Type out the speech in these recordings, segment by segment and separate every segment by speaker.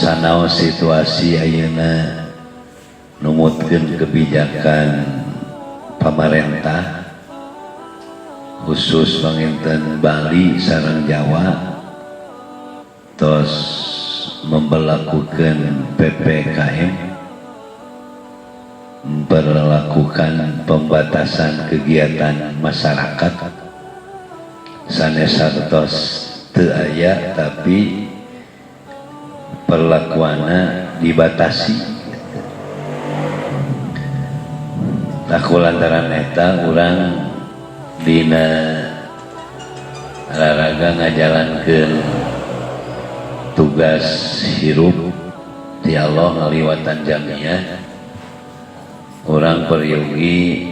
Speaker 1: Sanaos situasi ayeuna numutkeun kebijakan pamarentah khusus panginten Bali sareng Jawa tos memberlakukan PPKM, memberlakukan pembatasan kegiatan masyarakat sanes hartos teu aya, tapi perlakuanna dibatasi. Tah lantaran eta urang dina raraga ngajalankeun tugas hirup ti Allah ngaliwatan jamiah, urang peryogi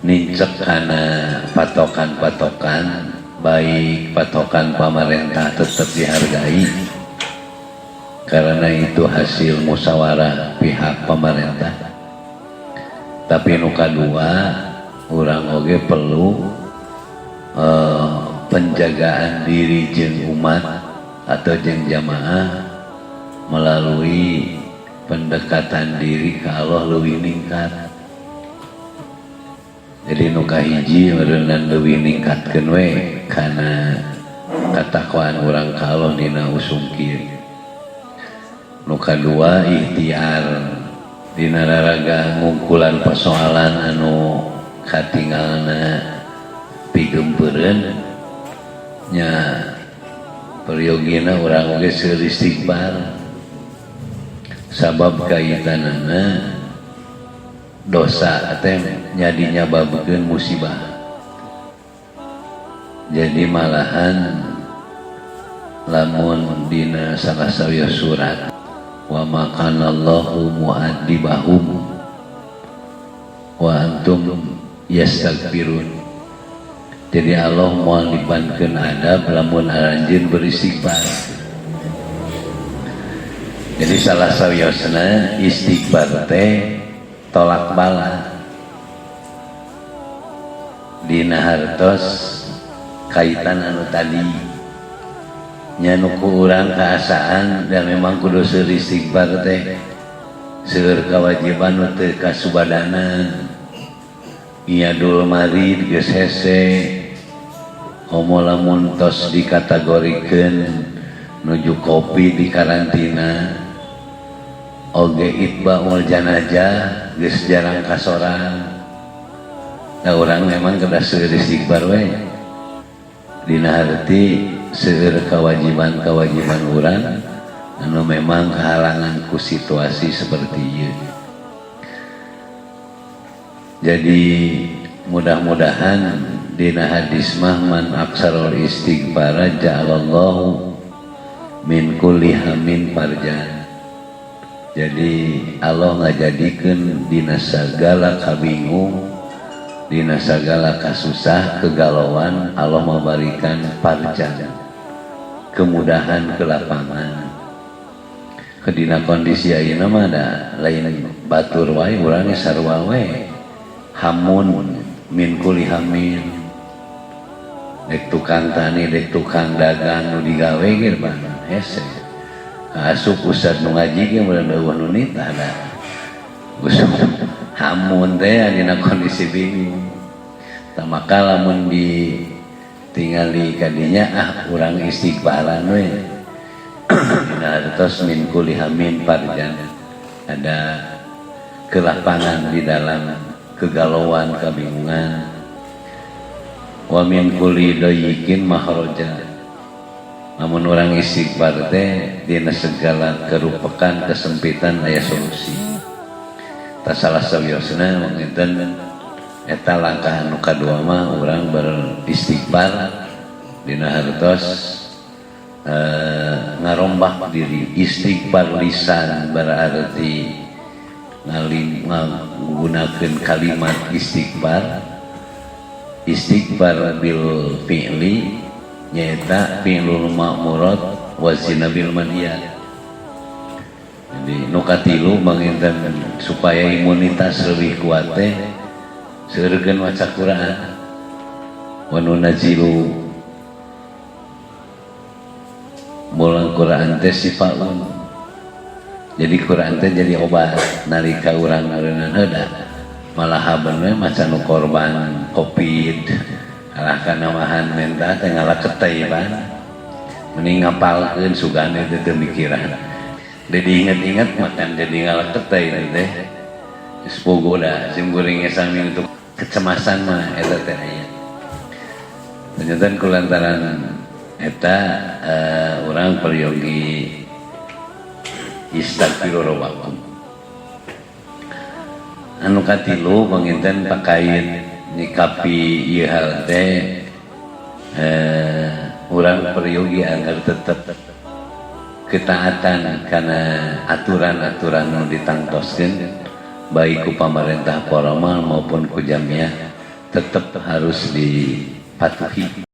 Speaker 1: nincek kana patokan-patokan, baik patokan pamarentah tetap dihargai karena itu hasil musyawarah pihak pemerintah, tapi nu kadua urang oge perlu penjagaan diri jeung umat atau jeung jamaah melalui pendekatan diri ke Allah leuwih ningkat. Jadi nu kahiji meureunan leuwih ningkatkeun we kana katakwaan urang ka Allah dina usum kieu. Nu kadua ikhtiar dina raraga ngungkulan persoalan anu katingalna pigempeureun nya, peryogina urang oge seueur istighfar sabab kaitanana dosa teh nyadi nyababkeun musibah. Jadi malahan lamun dina salah sawios surat, wa ma kanallahu mu'adzibahum wa antum yastaghfirun. Jadi Allah moal dibankeun adab lamun aranjeun beristighfar. Jadi salah sawiosna istighfar teh tolak bala dina hartos kaitan anu tadi nya, nu ku urang kaasaan dan memang kudu seueur istighfar teh, seueur kewajiban nu teu kasubadanan. Iyadul marid geus hese, komo lamun tos dikategorikeun nuju Covid di karantina oge, itbaul janazah geus jarang kasorang. Nah, urang memang kedah seueur istighfar we dina harti seueur kewajiban-kewajiban urang anu memang kehalangan ku situasi seperti ieu. Jadi mudah-mudahan dina hadis mah, man aksarul istighfar ja'alallahu min kulli hamin farjan. Jadi Allah ngajadikeun dina sagala kabingung, dina sagala kasusah, kegalauan, Allah memberikan farjan, kemudahan, kelapangan. Kedina kondisi ayeuna mah da lain batur wae, urang ge sarua we hamun min kulli hamin, dek tukang tani, dek tukang dagang, nu digawe ge mah hese. Asup ustad nu ngaji ge meureun euweuh nu nitah da hamun teh dina kondisi bingung. Tah maka lamun di tingali kadinya, ah, urang istighfaran we dina hartos min kulli hamin farjan, ada kelapangan di dalam kegalauan, kebingungan, wa min kulli dayyikin makhraja. Namun orang istighfar teh dina segala kerupekan, kesempitan aya solusi. Tah salah sawiosna manginten eta langkah anu kadua mah urang beristighfar dina hartos ngarombak diri. Istighfar lisan berarti ngalim menggunakan kalimat istighfar. Istighfar bil fi'li nyaeta fi'lul ma'murat wa zinabil manhiyat. Jadi nu katilu manginten supaya imunitas lebih kuat teh seureurkeun maca Quran, wa nunazilu, mulang Quran teh sifaun. Jadi Quran teh jadi obat nalika urang ngareuneuh heula, malah bener maca nu korban Covid alah kana mahan mental teh ngalaketei pan, mending ngapalkeun sugan itu teu mikiran. Jadi inget-inget makan jadi ngalaketei teh. Geus pogo da sim kuring sami untuk kecemasan mah eta teh aya. Ternyata kulantaran eta urang peryogi istaghfiru rabbakum. Anu katilu, panginten pakait nyikapi ieu hal teh, urang peryogi agar tetep ketaatan karena aturan-aturan nu ditangtoskeun baik ku pamarentah formal maupun ku jamiah tetap harus dipatuhi.